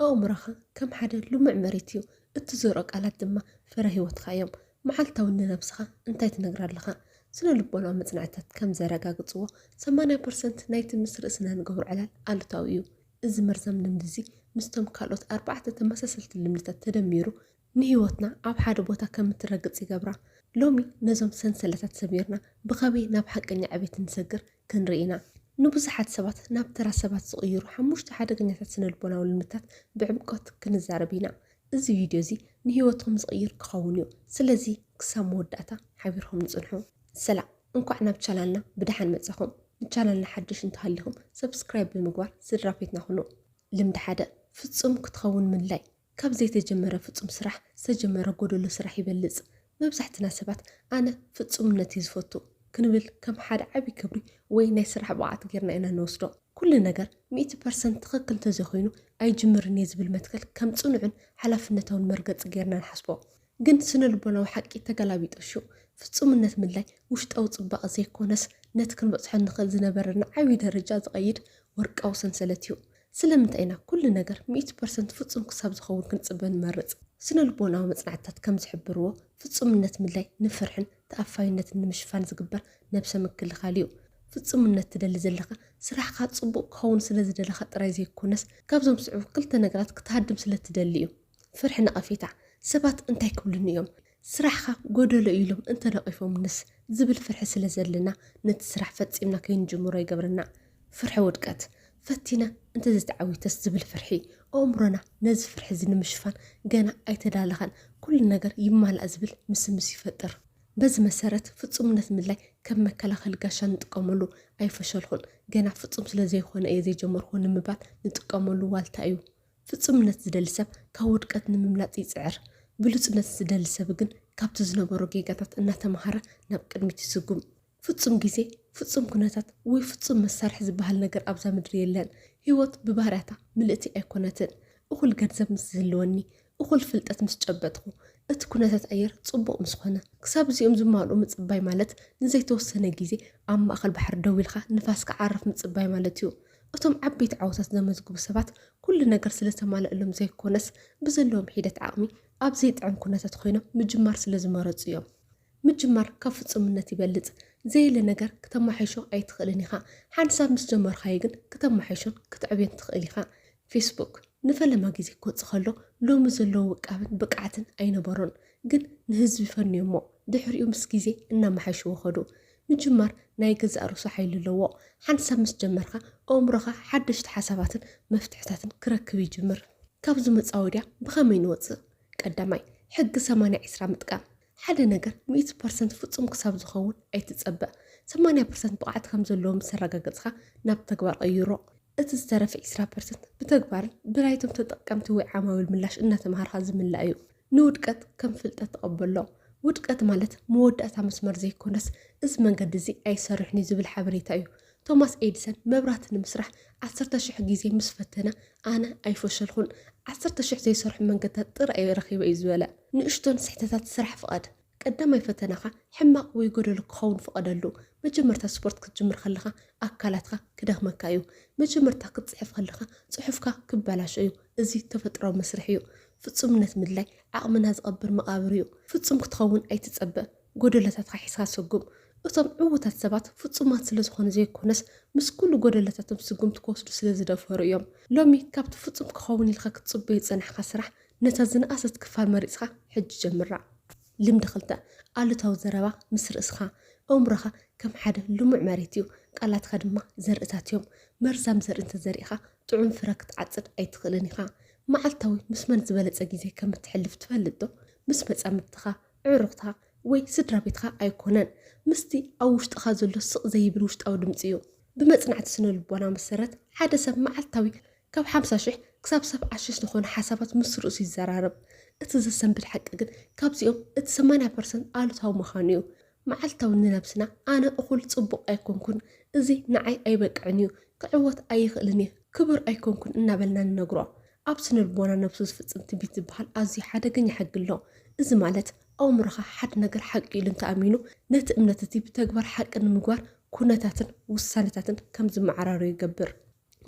ኣእምሮኻ ከም ሓደ ልሙዕ መሬት እዩ። እትዘርኦ ቃላት ድማ ፍረ ህይወትካ እዮም። መዓልታዊ ንነብስኻ እንታይ ትነግራ ኣለኻ? ስነ ልቦናዊ መጽናዕትታት ከም ዘረጋግጽዎ፣ ሰማንያ ፐርሰንት ናይቲ ምስ ርእስና ንገብሮ ዕላል ኣሉታዊ እዩ። እዚ መርዛም ልምዲ እዚ ምስቶም ካልኦት ኣርባዕተ ተመሳሰልቲ ልምድታት ተደሚሩ፣ ንህይወትና ኣብ ሓደ ቦታ ከም እትረግጽ ይገብራ። ሎሚ ነዞም ሰንሰለታት ሰቢርና ብኸመይ ናብ ሓቀኛ ዕቤት ንሰግር ክንርኢ ኢና። ንብዙሓት ሰባት ናብ ተራ ሰባት ዝቕይሩ ሓሙሽተ ሓደገኛታት ስነ ልቦናዊ ልምድታት ብዕምቆት ክንዛረብ ኢና። እዚ ቪድዮ እዚ ንህይወትኩም ዝቕይር ክኸውን እዩ። ስለዚ ክሳብ መወዳእታ ሓቢርኩም ንጽንሑ። ሰላም፣ እንኳዕ ናብ ቻናልና ብደሓን መጻኹም። ንቻናልና ሓድሽ እንተሃሊኹም ሰብስክራይብ ብምግባር ስድራ ቤትና ኩኑ። ልምዲ ሓደ፣ ፍጹም ክትኸውን ምድላይ። ካብ ዘይተጀመረ ፍጹም ስራሕ ዝተጀመረ ጎደሎ ስራሕ ይበልጽ። መብዛሕትና ሰባት ኣነ ፍጹምነት እየ ዝፈቱ ክንብል ከም ሓደ ዓቢ ክብሪ ወይ ናይ ስራሕ ብቕዓት ጌርና ኢና ንወስዶ። ኩሉ ነገር ሚእቲ ፐርሰንት ትኽክል እንተዘይኮይኑ ኣይጅምርን እየ ዝብል መትከል ከም ጽኑዕን ሓላፍነታውን መርገጺ ጌርና ንሓስቦ። ግን ስነ ልቦናዊ ሓቂ ተገላቢጦሽ እዩ። ፍጹምነት ምድላይ ውሽጣዊ ጽባቐ ዘይኮነስ ነቲ ክንበጽሖ ንኽእል ዝነበረና ዓቢ ደረጃ ዝቐይድ ወርቃዊ ሰንሰለት እዩ። ስለምንታይ ኢና ኩሉ ነገር ሚእቲ ፐርሰንት ፍጹም ክሳብ ዝኸውን ክንጽበ ንመርጽ? ስነ ልቦናዊ መጽናዕትታት ከም ዝሕብርዎ፣ ፍጹምነት ምድላይ ንፍርሕን ተኣፋይነትን ንምሽፋን ዝግበር ነብሰ ምክልኻል እዩ። ፍጹምነት ትደሊ ዘለኻ፣ ስራሕኻ ጽቡቕ ክኸውን ስለ ዝደለኻ ጥራይ ዘይኮነስ፣ ካብዞም ዝስዕቡ ክልተ ነገራት ክትሃድም ስለ ትደሊ እዩ። ፍርሒ ነቐፌታ። ሰባት እንታይ ክብሉኒ እዮም? ስራሕኻ ጎደሎ እዩ ኢሎም እንተነቒፎምንስ? ዝብል ፍርሒ ስለ ዘለና፣ ነቲ ስራሕ ፈጺምና ከይንጅምሮ ይገብረና። ፍርሒ ውድቀት። ፈቲነ እንተዘይተዓዊተስ ዝብል ፍርሒ። ኣእምሮና ነዚ ፍርሒ እዚ ንምሽፋን ገና ኣይተዳለኸን። ኩሉ ነገር ይማላእ ዝብል ምስምስ ይፈጥር። በዚ መሰረት፣ ፍጹምነት ምድላይ ከም መከላኸሊ ጋሻ ንጥቀመሉ። ኣይፈሸልኩን፣ ገና ፍጹም ስለ ዘይኮነ እየ ዘይጀመርኩ ንምባል ንጥቀመሉ ዋልታ እዩ። ፍጹምነት ዝደሊ ሰብ ካብ ውድቀት ንምምላጥ ይጽዕር። ብሉጽነት ዝደሊ ሰብ ግን ካብቲ ዝነበሮ ጌጋታት እናተምሃረ ናብ ቅድሚት ይስጉም። ፍጹም ግዜ፣ ፍጹም ኩነታት ወይ ፍጹም መሳርሒ ዝበሃል ነገር ኣብዛ ምድሪ የለን። ህይወት ብባህርያታ ምልእቲ ኣይኮነትን። እኹል ገንዘብ ምስ ዝህልወኒ፣ እኹል ፍልጠት ምስ ጨበጥኹ፣ እቲ ኩነታት ኣየር ጽቡቕ ምስ ኾነ፣ ክሳብ እዚኦም ዝማልኡ ምጽባይ ማለት ንዘይተወሰነ ግዜ ኣብ ማእከል ባሕሪ ደው ኢልካ ንፋስ ክዓርፍ ምጽባይ ማለት እዩ። እቶም ዓበይቲ ዓወታት ዘመዝግቡ ሰባት ኩሉ ነገር ስለ ዝተማልኣሎም ዘይኮነስ፣ ብዘለዎም ሒደት ዓቕሚ ኣብ ዘይጥዕም ኩነታት ኮይኖም ምጅማር ስለ ዝመረጹ እዮም። ምጅማር ካብ ፍጹምነት ይበልጽ። ዘየለ ነገር ክተማሕሾ ኣይትኽእልን ኢኻ። ሓንሳብ ምስ ጀመርካዮ ግን ክተማሕሾን ክትዕብዮን ትኽእል ኢኻ። ፌስቡክ ንፈለማ ግዜ ክወጽእ ከሎ፣ ሎሚ ዘለዎ ውቃብን ብቕዓትን ኣይነበሮን፣ ግን ንህዝቢ ፈንዮሞ። ድሕሪኡ ምስ ግዜ እናመሓይሽዎ ከዱ። ምጅማር ናይ ገዛእ ርእሱ ሓይሊ ኣለዎ። ሓንሳብ ምስ ጀመርካ፣ ኣእምሮኻ ሓደሽቲ ሓሳባትን መፍትሕታትን ክረክብ ይጅምር። ካብዚ መጻወድያ ብኸመይ ንወጽእ? ቀዳማይ፣ ሕጊ ሰማንያ ዒስራ ምጥቃም። ሓደ ነገር ሚእቲ ፐርሰንት ፍጹም ክሳብ ዝኸውን ኣይትጸበ። ሰማንያ ፐርሰንት ብቕዓት ከም ዘለዎ ምስ ኣረጋገጽካ፣ ናብ ተግባር ቀይሮ። እቲ ዝተረፈ ዒስራ ፐርሰንት ብተግባርን ብናይቶም ተጠቀምቲ ወይ ዓማዊል ምላሽ እናተምሃርካ ዝምላእ እዩ። ንውድቀት ከም ፍልጠት ተቐበሎ። ውድቀት ማለት መወዳእታ መስመር ዘይኮነስ፣ "እዚ መንገዲ እዚ ኣይሰርሕን እዩ" ዝብል ሓበሬታ እዩ። ቶማስ ኤዲሰን መብራህቲ ንምስራሕ ዓሰርተ ሽሕ ግዜ ምስ ፈተነ፣ "ኣነ ኣይፈሸልኩን፣ ዓሰርተ ሽሕ ዘይሰርሑ መንገድታት ጥራይ እየ ረኺበ" እዩ ዝበለ። ንእሽቶን ስሕተታት ስራሕ ፍቐድ። ቀዳማይ ፈተናኻ ሕማቕ ወይ ጎደሎ ክኸውን ፍቐደሉ። መጀመርታ ስፖርት ክትጅምር ከለኻ፣ ኣካላትካ ክደኽመካ እዩ። መጀመርታ ክትጽሕፍ ከለኻ፣ ጽሑፍካ ክበላሾ እዩ። እዚ ተፈጥሮኣዊ መስርሕ እዩ። ፍጹምነት ምድላይ ዓቕምና ዝቐብር መቓብር እዩ። ፍጹም ክትኸውን ኣይትጸበ። ጎደሎታትካ ሒዝካ ስጉም። እቶም ዕዉታት ሰባት ፍጹማት ስለ ዝኾኑ ዘይኮነስ፣ ምስ ኩሉ ጎደሎታቶም ስጉምቲ ክወስዱ ስለ ዝደፈሩ እዮም። ሎሚ ካብቲ ፍጹም ክኸውን ኢልካ ክትጽበዮ ዝጸናሕካ ስራሕ፣ ነታ ዝነኣሰት ክፋል መሪጽካ ሕጂ ጀምራ። ልምዲ ክልተ፣ ኣሉታዊ ዘረባ ምስ ርእስኻ። ኣእምሮኻ ከም ሓደ ልሙዕ መሬት እዩ፣ ቃላትካ ድማ ዘርእታት እዮም። መርዛም ዘርኢ እንተዘሪእኻ፣ ጥዑም ፍረ ክትዓጽድ ኣይትኽእልን ኢኻ። መዓልታዊ ምስ መን ዝበለጸ ግዜ ከም እተሕልፍ ትፈልጥ ዶ? ምስ መጻምድትኻ፣ ኣዕሩኽትኻ ወይ ስድራ ቤትኻ ኣይኮነን። ምስቲ ኣብ ውሽጥኻ ዘሎ ስቕ ዘይብል ውሽጣዊ ድምጺ እዩ። ብመጽናዕቲ ስነ ልቦና መሰረት፣ ሓደ ሰብ መዓልታዊ ካብ ሓምሳ ሽሕ ክሳብ ሰብዓ ሽሕ ዝኾኑ ሓሳባት ምስ ርእሱ ይዘራረብ። እቲ ዘሰንብድ ሓቂ ግን፣ ካብዚኦም እቲ ሰማንያ ፐርሰንት ኣሉታዊ ምዃኑ እዩ። መዓልታዊ ንነብስና፣ "ኣነ እኹል ጽቡቕ ኣይኮንኩን፣ እዚ ንዓይ ኣይበቅዕን እዩ፣ ክዕወት ኣይኽእልን እየ፣ ክቡር ኣይኮንኩን" እናበልና ንነግሮ። ኣብ ስነ ልቦና ነብሱ ዝፍጽም ትንቢት ዝበሃል ኣዝዩ ሓደገኛ ሕጊ ኣሎ። እዚ ማለት፣ ኣእምሮኻ ሓደ ነገር ሓቂ ኢሉ እንተኣሚኑ፣ ነቲ እምነት እቲ ብተግባር ሓቂ ንምግባር ኩነታትን ውሳነታትን ከም ዝመዓራረዩ ይገብር።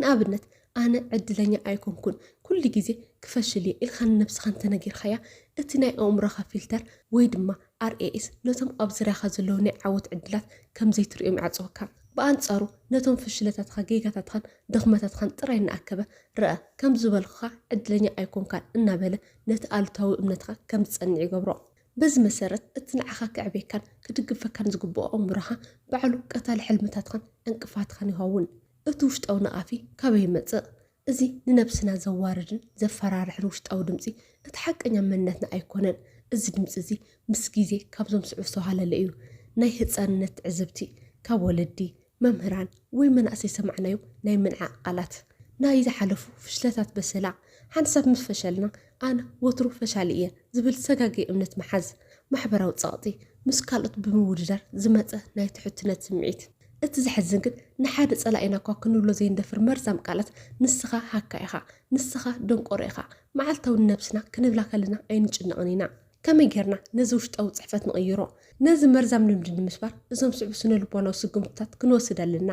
ንኣብነት፣ ኣነ ዕድለኛ ኣይኮንኩን፣ ኩሉ ግዜ ክፈሽል እየ ኢልካ ንነብስኻ እንተነጊርካያ፣ እቲ ናይ ኣእምሮኻ ፊልተር ወይ ድማ ኣር ኤ ኤስ ነቶም ኣብ ዙርያኻ ዘለዉ ናይ ዓወት ዕድላት ከም ዘይትርእዮም ይዓጽወካ። ብኣንጻሩ ነቶም ፍሽለታትኻ፣ ጌጋታትኻን ድኽመታትኻን ጥራይ እናኣከበ፣ ርኣ ከም ዝበልኩኻ ዕድለኛ ኣይኮንካን እናበለ ነቲ ኣሉታዊ እምነትኻ ከም ዝጸንዕ ይገብሮ። በዚ መሰረት እቲ ንዓኻ ከዕብየካን ክድግፈካን ዝግብኦ ኣእምሮኻ ባዕሉ ቀታሊ ሕልምታትኻን ዕንቅፋትኻን ይኸውን። እቲ ውሽጣዊ ነቓፊ ካበይ ይመጽእ? እዚ ንነብስና ዘዋርድን ዘፈራርሕን ውሽጣዊ ድምጺ እቲ ሓቀኛ መንነትና ኣይኮነን። እዚ ድምጺ እዚ ምስ ግዜ ካብዞም ስዑ ዝተዋህለለ እዩ። ናይ ህጻንነት ትዕዝብቲ ካብ ወለዲ፣ መምህራን ወይ መናእሰይ ሰማዕናዮም ናይ ምንዓቕ ቃላት። ናይ ዝሓለፉ ፍሽለታት በሰላ። ሓንሳብ ምስ ፈሸልና ኣነ ወትሩ ፈሻሊ እየ ዝብል ሰጋገየ እምነት ምሓዝ። ማሕበራዊ ጸቕጢ፣ ምስ ካልኦት ብምውድዳር ዝመጸ ናይ ትሕትነት ስምዒት። እቲ ዘሕዝን ግን ንሓደ ጸላኢና እኳ ክንብሎ ዘይንደፍር መርዛም ቃላት፣ ንስኻ ሃካ ኢኻ፣ ንስኻ ደንቆሮ ኢኻ፣ መዓልታዊ ንነብስና ክንብላ ከለና ኣይንጭነቕን ኢና። ከመይ ጌርና ነዚ ውሽጣዊ ጽሕፈት ንቕይሮ? ነዚ መርዛም ልምዲ ንምስባር እዞም ስዑብ ስነ ልቦናዊ ስጉምትታት ክንወስድ ኣለና።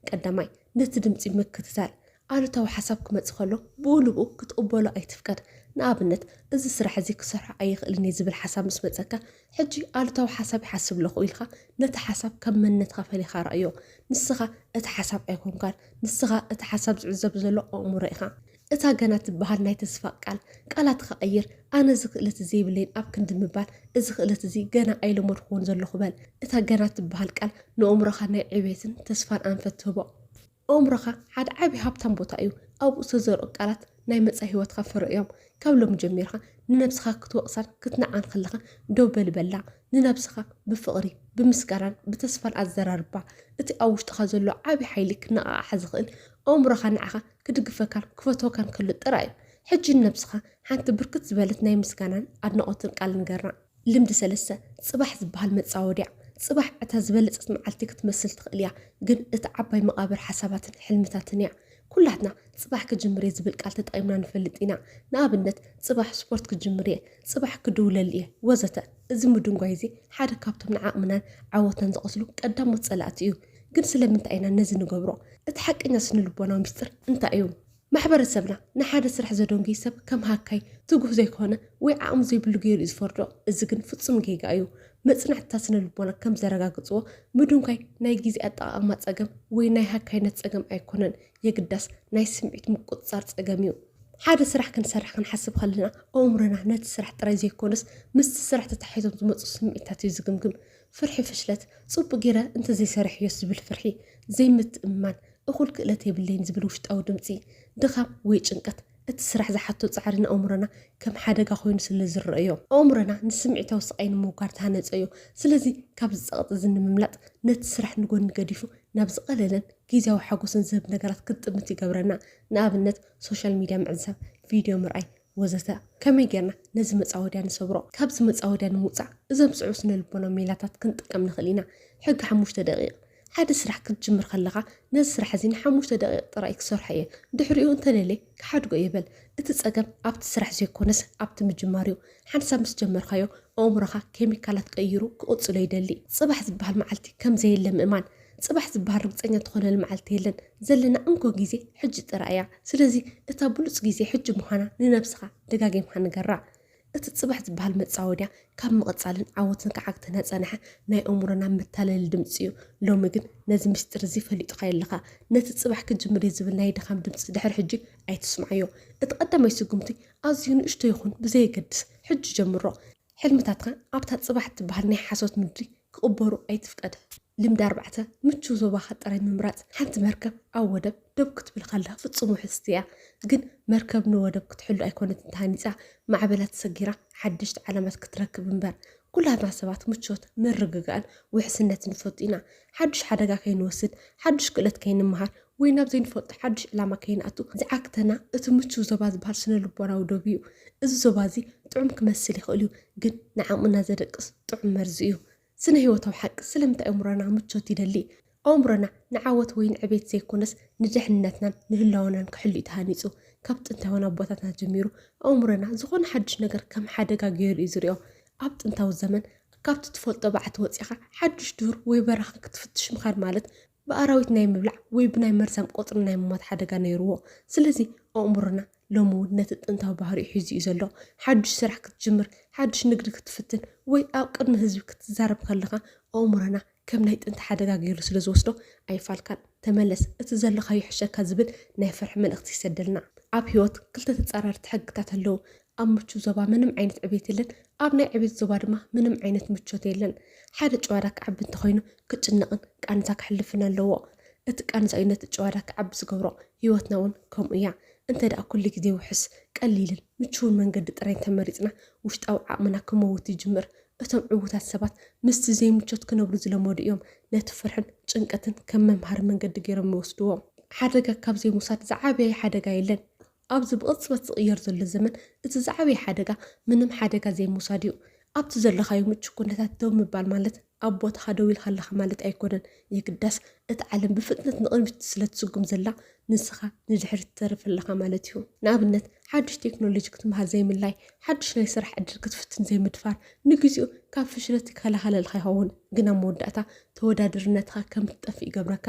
ቀዳማይ፣ ነቲ ድምጺ ምክትታል። ኣሉታዊ ሓሳብ ክመጽእ ከሎ ብኡ ንብኡ ክትቕበሎ ኣይትፍቀድ። ንኣብነት፣ እዚ ስራሕ እዚ ክሰርሖ ኣይኽእልን እየ ዝብል ሓሳብ ምስ መጸካ፣ ሕጂ ኣሉታዊ ሓሳብ ይሓስብ ኣለኹ ኢልካ ነቲ ሓሳብ ከም መንነትካ ፈሊኻ ረኣዮ። ንስኻ እቲ ሓሳብ ኣይኮንካን። ንስኻ እቲ ሓሳብ ዝዕዘብ ዘሎ ኣእምሮ ኢኻ። እታ ገና ትበሃል ናይ ተስፋ ቃል፣ ቃላትካ ቀይር። ኣነ እዚ ክእለት እዚ የብለይን ኣብ ክንዲ ምባል፣ እዚ ክእለት እዚ ገና ኣይለመድኩዎን ዘለኹ በል። እታ ገና ትበሃል ቃል ንኣእምሮኻ ናይ ዕቤትን ተስፋን ኣንፈት ትህቦ። ኣእምሮኻ ሓደ ዓቢ ሃብታም ቦታ እዩ። ኣብኡ ዝተዘርኡ ቃላት ናይ መጻኢ ህይወትካ ፍረ እዮም። ካብ ሎሚ ጀሚርካ ንነብስኻ ክትወቕሳን ክትነዓን ከለኻ፣ ደው በል በላ። ንነብስኻ ብፍቕሪ፣ ብምስጋናን ብተስፋን ኣዘራርባ። እቲ ኣብ ውሽጥኻ ዘሎ ዓቢ ሓይሊ ክነቓቕሓ ዝኽእል፣ ኣእምሮኻ ንዓኻ ክድግፈካን ክፈትወካን ከሎ ጥራይ እዩ። ሕጂ ንነብስኻ ሓንቲ ብርክት ዝበለት ናይ ምስጋናን ኣድናቖትን ቃል ንገራ። ልምዲ ሰለስተ፣ ጽባሕ ዝበሃል መጻወድያ። ጽባሕ እታ ዝበለጸት መዓልቲ ክትመስል ትኽእል እያ፣ ግን እቲ ዓባይ መቓብር ሓሳባትን ሕልምታትን እያ። ኩላትና ጽባሕ ክጅምር እየ ዝብል ቃል ተጠቒምና ንፈልጥ ኢና። ንኣብነት፣ ጽባሕ ስፖርት ክጅምር እየ፣ ጽባሕ ክድውለል እየ፣ ወዘተ። እዚ ምድንጓይ እዚ ሓደ ካብቶም ንዓቕምናን ዓወትናን ዝቐትሉ ቀዳሞት ጸላእቲ እዩ። ግን ስለምንታይ ኢና ነዚ ንገብሮ? እቲ ሓቀኛ ስነ ልቦናዊ ምስጢር እንታይ እዩ? ማሕበረሰብና ንሓደ ስራሕ ዘደንጉይ ሰብ ከም ሃካይ፣ ትጉህ ዘይኮነ ወይ ዓቕሚ ዘይብሉ ገይሩ እዩ ዝፈርዶ። እዚ ግን ፍጹም ጌጋ እዩ። መጽናዕትታት ስነ ልቦና ከም ዘረጋግጽዎ፣ ምድንጓይ ናይ ግዜ ኣጠቓቕማ ጸገም ወይ ናይ ሃካይነት ጸገም ኣይኮነን። የግዳስ ናይ ስምዒት ምቁጽጻር ጸገም እዩ። ሓደ ስራሕ ክንሰርሕ ክንሓስብ ከለና፣ ኣእምሮና ነቲ ስራሕ ጥራይ ዘይኮነስ ምስቲ ስራሕ ተታሒዞም ዝመጹ ስምዒታት እዩ ዝግምግም። ፍርሒ ፍሽለት፣ ጽቡቕ ገይረ እንተዘይሰሪሐዮስ ዝብል ፍርሒ፣ ዘይምትእምማን፣ እኹል ክእለት የብለይን ዝብል ውሽጣዊ ድምጺ፣ ድኻም ወይ ጭንቀት፣ እቲ ስራሕ ዝሓቶ ጻዕሪ ንኣእምሮና ከም ሓደጋ ኮይኑ ስለ ዝረኣዮ፣ ኣእምሮና ንስምዒታዊ ስቓይ ንምውጋድ ዝሃነጸ እዩ። ስለዚ ካብዚ ጸቕጢ እዚ ንምምላጥ ነቲ ስራሕ ንጎኒ ገዲፉ ናብ ዝቐለለን ግዝያዊ ሓጎስን ዝህብ ነገራት ክንጥምት ይገብረና። ንኣብነት ሶሻል ሚድያ ምዕዛብ፣ ቪድዮ ምርኣይ ወዘተ። ከመይ ጌርና ነዚ መጻወድያ ንሰብሮ? ካብዚ መጻወድያ ንምውጻእ እዞም ስዑብ ስነ ልቦናዊ ሜላታት ክንጥቀም ንኽእል ኢና። ሕጊ ሓሙሽተ ደቂቕ። ሓደ ስራሕ ክትጅምር ከለኻ፣ ነዚ ስራሕ እዚ ንሓሙሽተ ደቂቕ ጥራይ ክሰርሖ እየ፣ ድሕሪኡ እንተደልየ ክሓድጎ እየ በል። እቲ ጸገም ኣብቲ ስራሕ ዘይኮነስ ኣብቲ ምጅማር እዩ። ሓንሳብ ምስ ጀመርካዮ ኣእምሮኻ ኬሚካላት ቀይሩ ክቕጽሎ ይደሊ። ጽባሕ ዝበሃል መዓልቲ ከም ዘየለ ምእማን። ጽባሕ ዝበሃል ርግጸኛ ትኾነሉ መዓልቲ የለን። ዘለና እንኮ ግዜ ሕጂ ጥራይ እያ። ስለዚ እታ ብሉጽ ግዜ ሕጂ ምዃና ንነብስኻ ደጋጊምካ ንገራ። እቲ ጽባሕ ዝበሃል መጻወድያ ካብ ምቕጻልን ዓወትን ክዓግተና ዝጸንሐ ናይ ኣእምሮና መታለሊ ድምጺ እዩ። ሎሚ ግን ነዚ ምስጢር እዚ ፈሊጥካዮ ኣለኻ። ነቲ ጽባሕ ክጅምር እየ ዝብል ናይ ድኻም ድምጺ ድሕሪ ሕጂ ኣይትስምዓዮ። እቲ ቀዳማይ ስጉምቲ ኣዝዩ ንእሽቶ ይኹን ብዘየገድስ፣ ሕጂ ጀምሮ። ሕልምታትካ ኣብታ ጽባሕ እትበሃል ናይ ሓሶት ምድሪ ክቕበሩ ኣይትፍቀድ። ልምዲ ኣርባዕተ፣ ምቹው ዞባኻ ጥራይ ምምራጽ። ሓንቲ መርከብ ኣብ ወደብ ደው ክትብል ከላ ፍጹም ውሕስቲ እያ። ግን መርከብ ንወደብ ክትሕሉ ኣይኮነትን ተሃኒጻ፣ ማዕበላት ሰጊራ ሓደሽቲ ዓለማት ክትረክብ እምበር። ኩላትና ሰባት ምቾት፣ ምርግጋእን ውሕስነትን ንፈቱ ኢና። ሓድሽ ሓደጋ ከይንወስድ፣ ሓድሽ ክእለት ከይንመሃር ወይ ናብ ዘይንፈልጦ ሓድሽ ዕላማ ከይንኣቱ ዝዓግተና እቲ ምቹው ዞባ ዝበሃል ስነ ልቦናዊ ዶብ እዩ። እዚ ዞባ እዚ ጥዑም ክመስል ይኽእል እዩ፣ ግን ንዓቕምና ዘደቅስ ጥዑም መርዚ እዩ። ስነ ህይወታዊ ሓቂ፣ ስለምንታይ ኣእምሮና ምቾት ይደሊ? ኣእምሮና ንዓወት ወይ ንዕቤት ዘይኮነስ ንድሕንነትናን ንህላወናን ክሕሉ እዩ ተሃኒጹ። ካብ ጥንታውያን ኣቦታትና ጀሚሩ ኣእምሮና ዝኾነ ሓድሽ ነገር ከም ሓደጋ ገይሩ እዩ ዝሪኦ። ኣብ ጥንታዊ ዘመን ካብቲ ትፈልጦ በዓቲ ወጺኻ ሓድሽ ዱር ወይ በረኻ ክትፍትሽ ምኻድ ማለት ብኣራዊት ናይ ምብላዕ ወይ ብናይ መርዛም ቆጽሊ ናይ ምሞት ሓደጋ ነይርዎ። ስለዚ ኣእምሮና ሎሚ እውን ነቲ ጥንታዊ ባህሪኡ ሒዙ እዩ ዘሎ። ሓድሽ ስራሕ ክትጅምር፣ ሓድሽ ንግዲ ክትፍትን ወይ ኣብ ቅድሚ ህዝቢ ክትዛረብ ከለኻ ኣእምሮና ከም ናይ ጥንቲ ሓደጋ ገይሩ ስለ ዝወስዶ ኣይፋልካን። ተመለስ፣ እቲ ዘለኻዮ ይሕሸካ ዝብል ናይ ፍርሒ መልእኽቲ ይሰደልና። ኣብ ህይወት ክልተ ተጻረርቲ ሕግታት ኣለዉ። ኣብ ምቹ ዞባ ምንም ዓይነት ዕቤት የለን፣ ኣብ ናይ ዕቤት ዞባ ድማ ምንም ዓይነት ምቾት የለን። ሓደ ጨዋዳ ክዓቢ እንተኾይኑ ክጭነቕን ቃንዛ ክሕልፍን ኣለዎ። እቲ ቃንዛ እዩ ነቲ ጨዋዳ ክዓቢ ዝገብሮ። ህይወትና እውን ከምኡ እያ። እንተ ደኣ ኩሉ ግዜ ውሕስ፣ ቀሊልን ምቹውን መንገዲ ጥራይ እንተመሪጽና ውሽጣዊ ዓቕምና ክመውት ይጅምር። እቶም ዕዉታት ሰባት ምስቲ ዘይምቾት ክነብሩ ዝለመዱ እዮም። ነቲ ፍርሕን ጭንቀትን ከም መምሃሪ መንገዲ ገይሮም ይወስድዎ። ሓደጋ ካብ ዘይምውሳድ ዝዓበየ ሓደጋ የለን። ኣብዚ ብቕጽበት ዝቕየር ዘሎ ዘመን እቲ ዝዓበየ ሓደጋ ምንም ሓደጋ ዘይምውሳድ እዩ። ኣብቲ ዘለኻዮ ምቹ ኩነታት ደው ምባል ማለት ኣብ ቦታኻ ደው ኢልካ ኣለኻ ማለት ኣይኮነን። የግዳስ እቲ ዓለም ብፍጥነት ንቕድሚት ስለ ትስጉም ዘላ ንስኻ ንድሕሪት ትተርፍ ኣለኻ ማለት እዩ። ንኣብነት ሓድሽ ቴክኖሎጂ ክትምሃር ዘይምላይ፣ ሓድሽ ናይ ስራሕ ዕድል ክትፍትን ዘይምድፋር፣ ንግዚኡ ካብ ፍሽለት ይከላኸለልካ ይኸውን፣ ግን ኣብ መወዳእታ ተወዳድርነትኻ ከም ትጠፍእ ይገብረካ።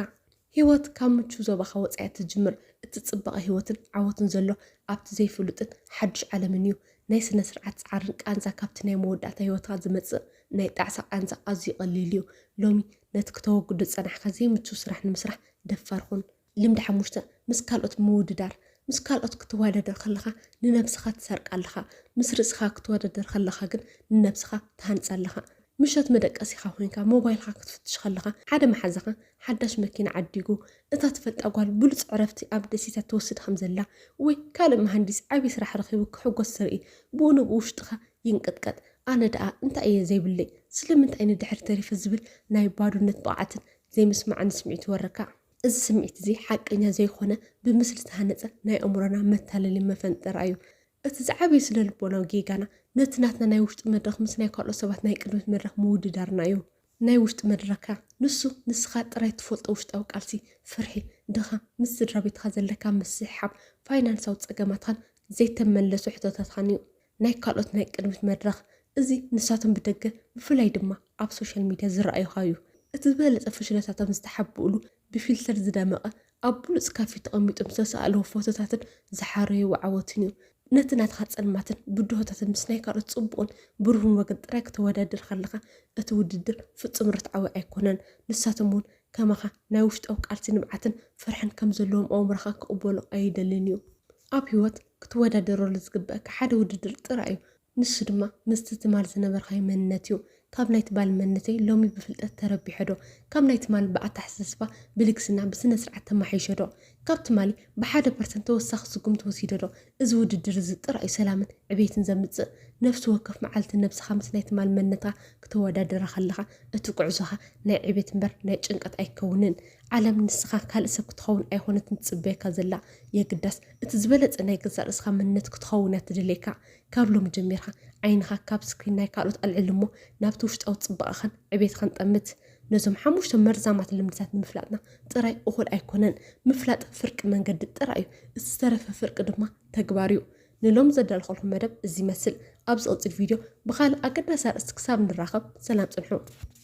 ህይወት ካብ ምቹ ዞባኻ ወጻኢ ትጅምር። እቲ ጽባቐ ህይወትን ዓወትን ዘሎ ኣብቲ ዘይፍሉጥን ሓድሽ ዓለምን እዩ። ናይ ስነ ስርዓት ጻዕርን ቃንዛ ካብቲ ናይ መወዳእታ ህይወትካ ዝመጽእ ናይ ጣዕሳ ቃንዛ ኣዝዩ ቀሊል እዩ። ሎሚ ነቲ ክተወግዶ ዝጸናሕካ ዘይምቹ ስራሕ ንምስራሕ ደፋር ኩን። ልምዲ ሓሙሽተ፣ ምስ ካልኦት ምውድዳር። ምስ ካልኦት ክትወዳደር ከለኻ ንነብስኻ ትሰርቃ ኣለኻ። ምስ ርእስኻ ክትወዳደር ከለኻ ግን ንነብስኻ ትሃንጻ ኣለኻ። ምሸት መደቀሲኻ ኮይንካ ሞባይልካ ክትፍትሽ ከለኻ ሓደ መሓዛኻ ሓዳሽ መኪና ዓዲጉ፣ እታ ትፈልጣ ጓል ብሉጽ ዕረፍቲ ኣብ ደሴታት ትወስድ ከም ዘላ ወይ ካልእ መሃንዲስ ዓቢ ስራሕ ረኺቡ ክሕጎስ ትርኢ። ብኡ ንብኡ ውሽጥኻ ይንቅጥቀጥ። ኣነ ደኣ እንታይ እየ ዘይብለይ? ስለምንታይ ንድሕር ተሪፈ ዝብል ናይ ባዶነት ብቕዓትን ዘይምስማዕን ስምዒት ይወረካ። እዚ ስምዒት እዚ ሓቀኛ ዘይኮነ፣ ብምስሊ ዝተሃነጸ ናይ ኣእምሮና መታለሊ መፈንጠራ እዩ። እቲ ዝዓበየ ስነ ልቦናዊ ጌጋና ነቲ ናትና ናይ ውሽጢ መድረኽ ምስ ናይ ካልኦት ሰባት ናይ ቅድሚት መድረኽ ምውድዳርና እዩ። ናይ ውሽጢ መድረኽካ ንሱ ንስኻ ጥራይ ትፈልጦ ውሽጣዊ ቃልሲ፣ ፍርሒ፣ ድኻ፣ ምስ ስድራ ቤትካ ዘለካ ምስሕሓብ፣ ፋይናንሳዊ ጸገማትካን ዘይተመለሱ ሕቶታትካን እዩ። ናይ ካልኦት ናይ ቅድሚት መድረኽ፣ እዚ ንሳቶም ብደገ ብፍላይ ድማ ኣብ ሶሻል ሚድያ ዝረኣዩኻ እዩ። እቲ ዝበለጸ ፍሽለታቶም ዝተሓብኡሉ ብፊልተር ዝደመቐ ኣብ ብሉጽ ካፌ ተቐሚጦም ዝተሰኣልዎ ፎቶታትን ዝሓረይዎ ዓወትን እዩ። ነቲ ናትኻ ጸልማትን ብድሆታትን ምስ ናይ ካልኦት ጽቡቕን ብሩህን ወገን ጥራይ ክተወዳድር ከለኻ እቲ ውድድር ፍጹም ርትዓዊ ኣይኮነን። ንሳቶም እውን ከማኻ ናይ ውሽጣዊ ቃልሲ ንብዓትን ፍርሕን ከም ዘለዎም ኣእምሮኻ ክቕበሎ ኣይደልን እዩ። ኣብ ህይወት ክትወዳደረሉ ዝግበኣካ ሓደ ውድድር ጥራይ እዩ። ንሱ ድማ ምስቲ ትማል ዝነበርካዮ መንነት እዩ። ካብ ናይ ትማል መንነተይ ሎሚ ብፍልጠት ተረቢሐ ዶ? ካብ ናይ ትማል ብኣተሓሳስባ ብልግስና ብስነ ስርዓት ተማሒሸ ዶ? ካብ ትማሊ ብሓደ ፐርሰንት ተወሳኺ ስጉምቲ ወሲደ ዶ? እዚ ውድድር እዚ ጥራይ እዩ ሰላምን ዕቤትን ዘምጽእ። ነፍሲ ወከፍ መዓልቲ ነብስኻ ምስ ናይ ትማል መንነትካ ክተወዳድራ ከለኻ እቲ ጉዕዞኻ ናይ ዕቤት እምበር ናይ ጭንቀት ኣይከውንን። ዓለም ንስኻ ካልእ ሰብ ክትኸውን ኣይኮነትን ትጽበየካ ዘላ። የግዳስ እቲ ዝበለጸ ናይ ገዛእ ርእስኻ መንነት ክትኸውን እያ ትደልየካ። ካብ ሎሚ ጀሚርካ ዓይንኻ ካብ ስክሪን ናይ ካልኦት ኣልዕል እሞ ናብቲ ውሽጣዊ ጽባቐኻን ዕቤትካን ጠምት። ነዞም ሓሙሽተ መርዛማት ልምድታት ንምፍላጥና ጥራይ እኹል ኣይኮነን። ምፍላጥ ፍርቂ መንገዲ ጥራይ እዩ። እቲ ዝተረፈ ፍርቂ ድማ ተግባር እዩ። ንሎሚ ዘዳለኹልኩም መደብ እዚ ይመስል። ኣብ ዝቕጽል ቪድዮ ብኻልእ ኣገዳሲ ኣርእስቲ ክሳብ ንራኸብ ሰላም ጽንሑ።